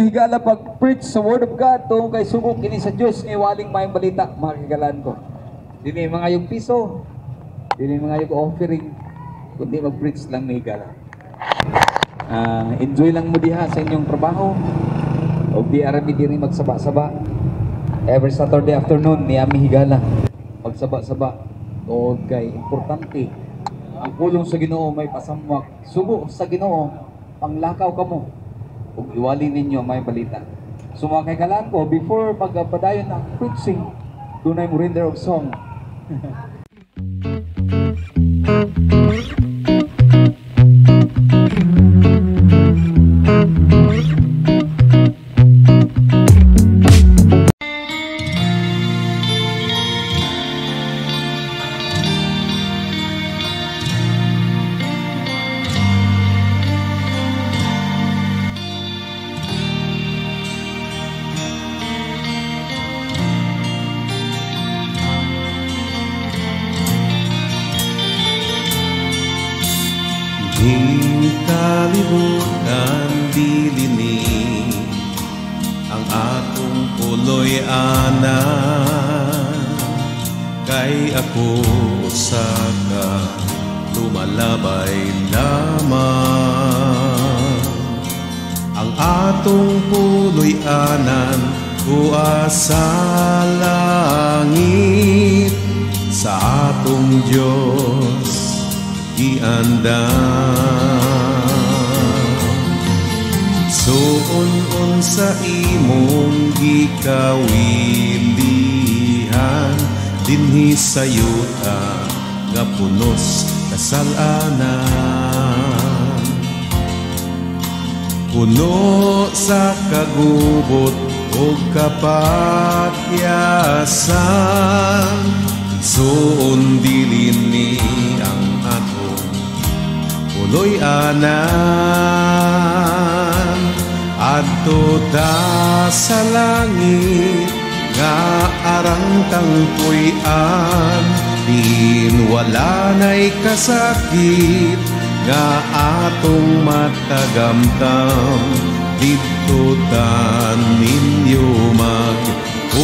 Higala pag preach sa Word of God tungod kay sugo kini sa Dios nga iwaling maayong balita, mga kahigalaan ko. Dili mga yung piso, dili mga yung offering, kundi mag-preach lang ni higala. Enjoy lang mo diha sa inyong trabaho. Og di arami diri magsaba-saba. Every Saturday afternoon ni ami, higala, magsaba-saba. Tungod kay importante ang pulong sa Ginoo may pasamwak. Sugo sa Ginoo, panglakaw kamo ug iwali ninyo may balita. So mga kahigalaan ko, before magpadayon ang preaching, dunay mo render of song. Ning kalibutan dili ni ang atong puloy-anan, kay ako usa ka lumalabay lamang. Ang atong puloy-anan tua sa langit, sa atong Dios giandam. Suon sa imong gikawilihan dinhi sa yuta nga punos kasalanan, puno sa kagubot ug kapatyasan. Suon dili ni ang atong puloy-anan. Adto ta sa langit nga arang tangpuy-an, diin wala na'y kasakit nga atong matagamtam. Didto ta ninyo mag-uban,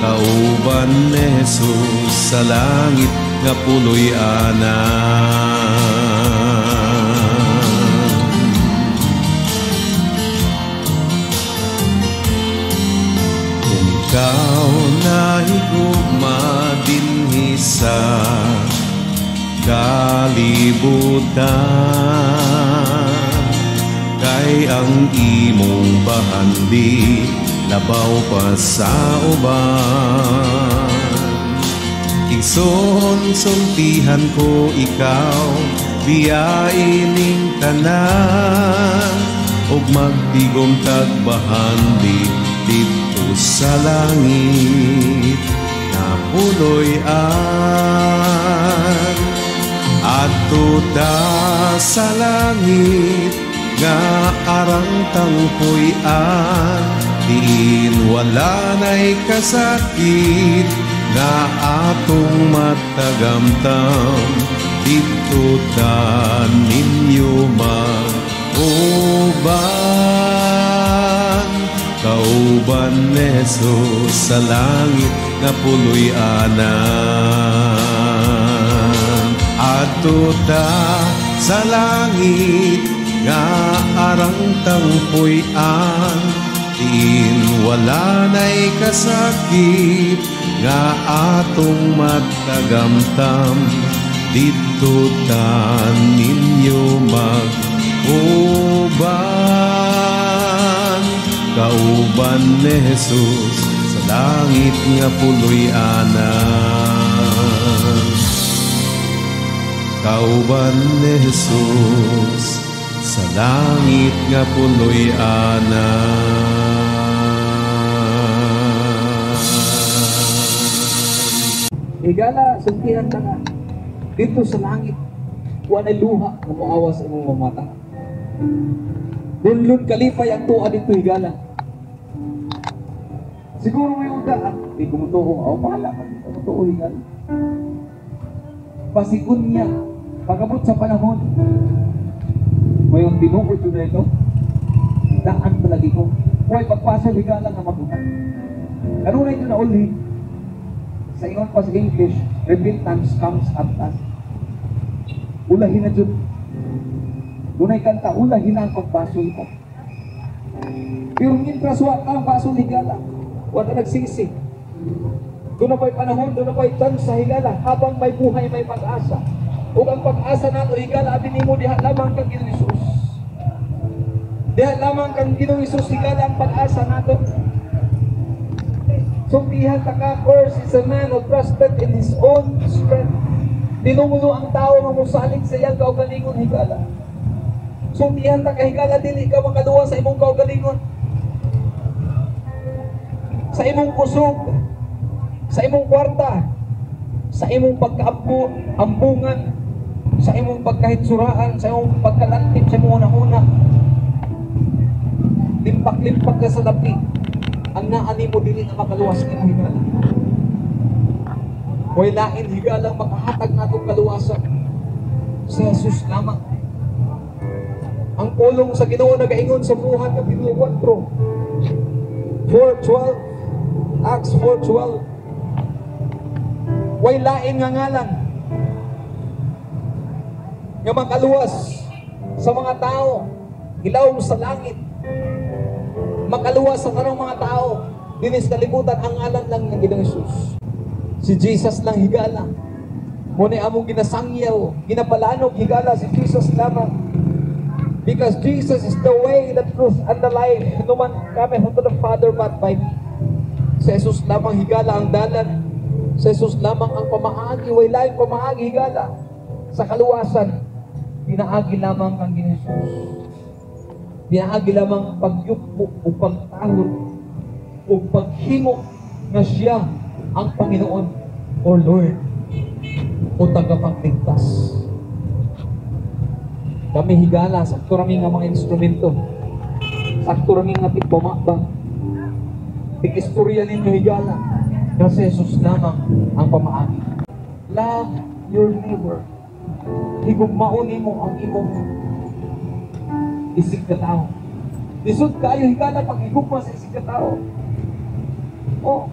kauban ni Jesus sa langit nga puloy-anan. Kung ikaw nahigugma dinhi sa kalibutan, kay ang imong bahandi labaw pa sa uban. Igsoon, sultihan ko ikaw, biyaining tanan, ug magtigom tag bahandi didto sa langit na puloy-an. Adto ta sa langit nga arang tangpuy-an, diin wala na'y kasakit nga atong matagamtam. Didto ta ninyo mag-uban, kauban ni Jesus sa langit nga puloy-anan. Adto ta sa langit nga arang tangpuy-an, diin wala na'y kasakit nga atong matagamtam. Didto ta ninyo mag-uban, kauban ni Jesus sa langit nga puloy-anan. Kauban ni Jesus sa langit nga puloy-anan. Higala, sultihan ta nga. Dito sa langit, walay luha nga moawas sa imong mamata. Dunlon kalipay ang tuwa dito, higala. Siguro may uda, di ko mutuo, oh, bahala ka, di ko mutuo, higala. Pasigon niya, pag-abot sa panahon, Ngayon, tinuod yun na ito. Daan palagi ko. Huwag pagpasok, higala nga maguna. Kanunay ito na uli. Sa ingon pa sa English, repentance comes at last. Ulahin na dyan. Dunay kanta, ulahin na ang pagbasol ko. Pero mientras wa ka ang basol, higala, wa ka nagsisi. Doon na pa'y panahon, doon na pa'y chance sa higala, habang may buhay, may pag-asa. Ug ang pag-asa nato, higala, abi nimo diha lamang kang Ginoong Hesus. Diha lamang kang Ginoong Hesus, higala, ang pag-asa nato. Sultihan ta ka, cursed is a man who trusted in his own strength. Tinumulo ang tao nga mosalig sa iyang kaugalingon, higala. Sultihan ta ka, higala, dili ka makaluwas sa imong kaugalingon. Sa imong kusog, sa imong kwarta, sa imong pagkaampo, ambungan, sa imong pagkahitsuraan, sa imong pagkalantip, sa imong una-una. Limpak-limpak ka sa lapi. Ang naa nimo dili na makaluwas nimo, higala. Way lain, higalang makahatag natong kaluwasan. Si Jesus lamang. Ang pulong sa Ginoo nagaingon sa Buhat kapitulo 4. 4:12, Acts 4:12. Way lain nga ngalan nga makaluwas sa mga tao ilawom sa langit, makaluwas sa tanang mga tao dinhi sa kalibutan, ang ngalan lang ng Ginoong Hesus. Si Jesus lang, higala. Mo ni among ginasangyaw, ginapalanog, higala, si Jesus lamang. Because Jesus is the way, the truth, and the life. No man cometh unto the Father but by me. Si Jesus lamang, higala, ang dalan. Si Jesus lamang ang pamaagi. Way laing pamaagi, higala, sa kaluwasan. Pinaagi lamang kang Ginoong Jesus. Pinaagi lamang pagyukbo o pagtahod o paghimo nga siya ang Panginoon or Lord o tagapagligtas. Kami, higala, sakto rami nga mga instrumento. Sakto rami nga tigbama ba. Tig-istorya ninyo, higala. Kasi Jesus lamang ang pamaagi. Love your neighbor. Higugmaon nimo ang imong isig ka tao. Lisod kayo, higala, paghigugma sa isig ka tao. Oh.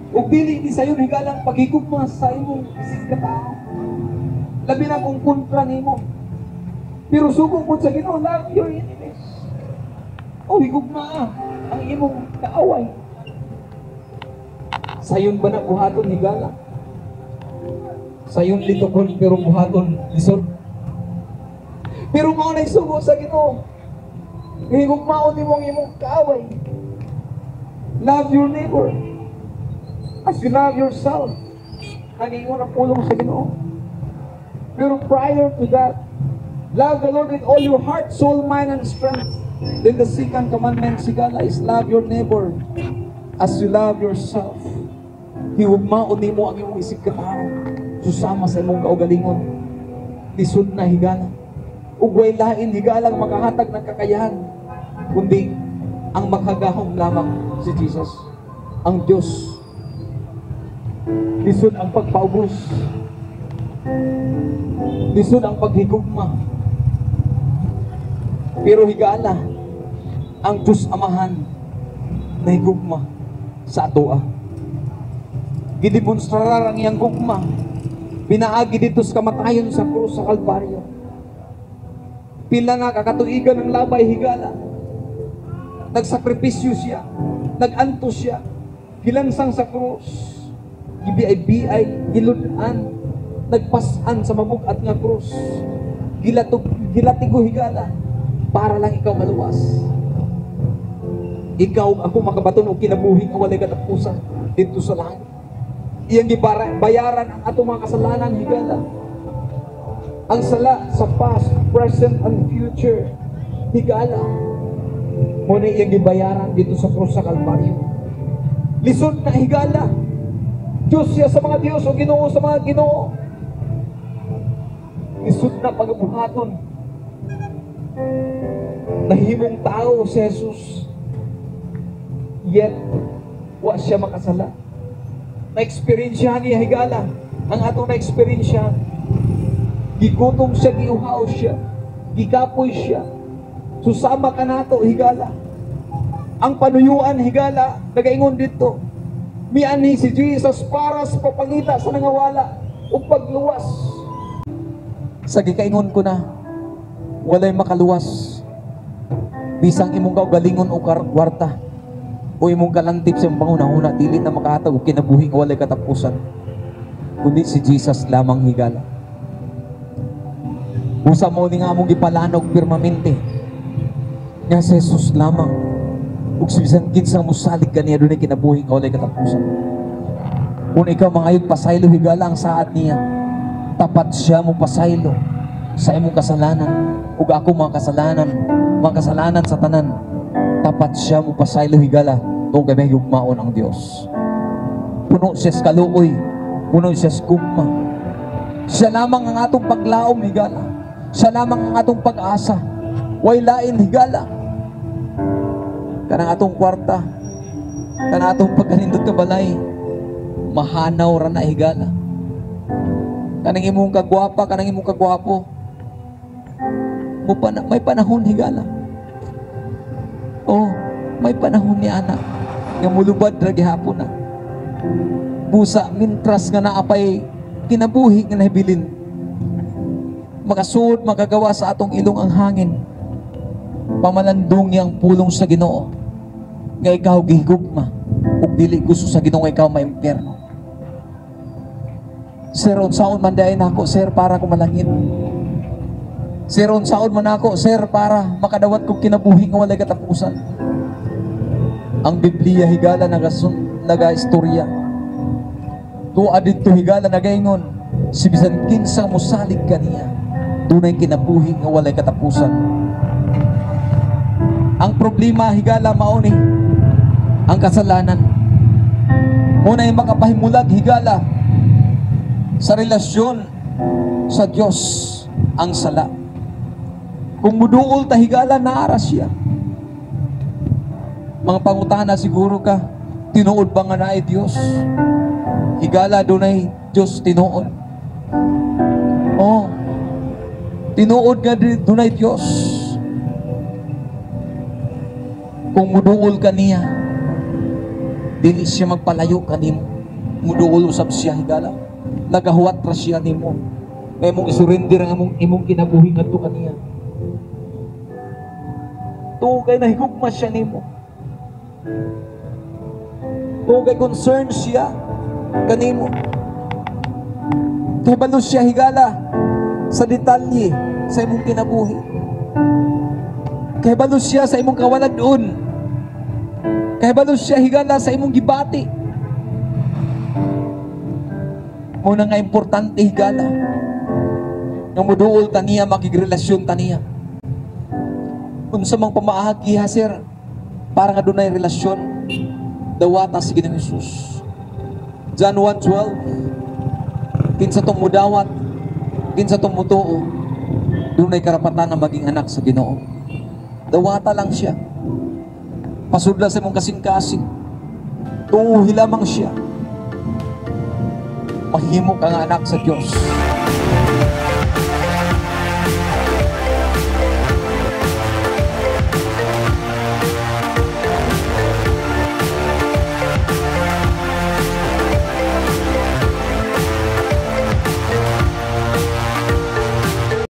Ug dili ni sayon, higalang paghigugma sa imong isig ka tao. Labi na kung kontra nimo. Pero sugo po sa Ginoo, love your enemies. O higugma ang imong kaaway. Sayon ba na buhaton, higala? Sayon litukon pero buhaton lisod. Pero mao na sugo sa Ginoo. Higugmaon nimo ang imong kaaway. Love your neighbor as you love yourself. Nagingon ang pulong sa Ginoo. Pero prior to that, love the Lord with all your heart, soul, mind, and strength. Then the second commandment, higala, is love your neighbor as you love yourself. Higugmaon nimo ang imong isig ka tao. Susama sa imong kaugalingon. Lisod na, higala. Ug way lain, higalang makahatag ng kakayahan, kundi ang makagahom lamang si Jesus, ang Diyos. Lisod ang pagpaubos. Lisod ang paghigugma. Pero higala, ang Diyos Amahan nahigugma sa atoa. Gidemonstrar ang iyang gugma. Pinaagi dito sa kamatayon sa krus sa Kalbaryo. Pila na kakatuigan ng labay, higala. Nagsakripisyo siya. Nag-antos siya. Gilansang sa krus. Gibiay-biay, gilud-an, nagpasan sa mabugat nga krus. Gilatog, gilatigo, higala, para lang ikaw maluwas. Ikaw ako makabaton og kinabuhi nga walay katapusan dito sa langit. Iyang gibayaran ang atong mga kasalanan, higala. Ang sala sa past, present, and future, higala. Mo na iyang gibayaran dito sa krus sa Kalbaryo. Lisod na, higala. Diyos siya sa mga Diyos o Ginoo sa mga Ginoo. Lisod na pagabuhaton. Nahimong tao si Jesus. Yet, wa siya makasala. Na-experience niya, higala, ang atong na-experience. Gigutom siya, giuhaw siya. Gikapoy siya. Susama ka nato, higala. Ang panuyuan, higala, nagaingon dito. Mianhi si Jesus para sa papangita sa nangawala ug pagluwas. Sa gikaingon ko na, walay makaluwas. Bisang imong kaugalingon o kwarta o imong kalantip sa imong panghuna-huna, dili na makahatag og kinabuhi nga walay katapusan. Kundi si Jesus lamang, higala. Usa mo ni nga among gipalanog pirmamente nga si Jesus lamang ug si bisan kinsa mosalig kaniya, dunay kinabuhi nga walay katapusan. Kung ikaw mangayog pasaylo, higala, ang saad niya, tapat siya mo pasaylo sa imong kasalanan ug ako mga kasalanan, mga kasalanan sa tanan. Tapat siya mo pasaylo, higala, tungod kay may hugmaon ang Dios. Puno siya sa kaluoy, puno siya sa gugma. Siya lamang ang atong paglaom, higala. Siya lamang ang atong pag-asa. Way lain, higala. Kanang atong kwarta, kanang atong pagkanindot ka balay, mahanaw ra na, higala. Kanang imong kagwapa, kanang imong kagwapo, mo pana, may panahon, higala. Oh, may panahon ni ana nga mulubad ra gihapon na. Busa mintras nga naa pay kinabuhi nga nahibilin, makasuod, makagawa sa atong ilong ang hangin, pamalandong ang pulong sa Ginoo nga ikaw gihigugma ug dili gusto sa Ginoo nga ikaw maimpyerno. "Sir, unsaon man diay nako, sir, para ko malangit? Sir, unsaon man ako, sir, para makadawat kog kinabuhi nga walay katapusan?" Ang Biblia, higala, naga istorya. Tuwa didto, higala, nagaingon, si bisan kinsa mosalig kaniya, dunay kinabuhi nga walay katapusan. Ang problema, higala, mao ni ang kasalanan. Mao na'y makapahimulag, higala, sa relasyon sa Dios, ang sala. Kung muduol ta, higala, naara siya. Mga pangutana siguro ka, tinuod ba nga naay Dios? Higala, dunay Dios tinuod. Oh, tinuod nga dunay Dios. Kung muduol ka niya, dili siya magpalayo kanimo. Muduol usab siya, higala. Nagahuwat ra siya nimo. Nga imong isurrender ang imong kinabuhi ngadto kaniya. Tuo kay nahigugma siya nimo. Tuo kay concern siya kanimo. Kay balo siya, higala, sa detalye sa imong kinabuhi. Kay balo siya sa imong kawaladon. Kay balo siya, higala, sa imong gibati. Mao na nga importante, higala, nga muduol ta niya, makigrelasyon ta niya. "Unsa mang pamaagi ha, sir, para nga dunay relasyon?" Dawata si Ginoong Hesus. John 1:12. Kinsa tong mudawat, kinsa tong mutuo, dunay karapatan na maging anak sa Ginoo. Dawata lang siya. Pasudla sa imong kasing-kasing. Tuuhi lamang siya. Mahimo ka nga anak sa Dios.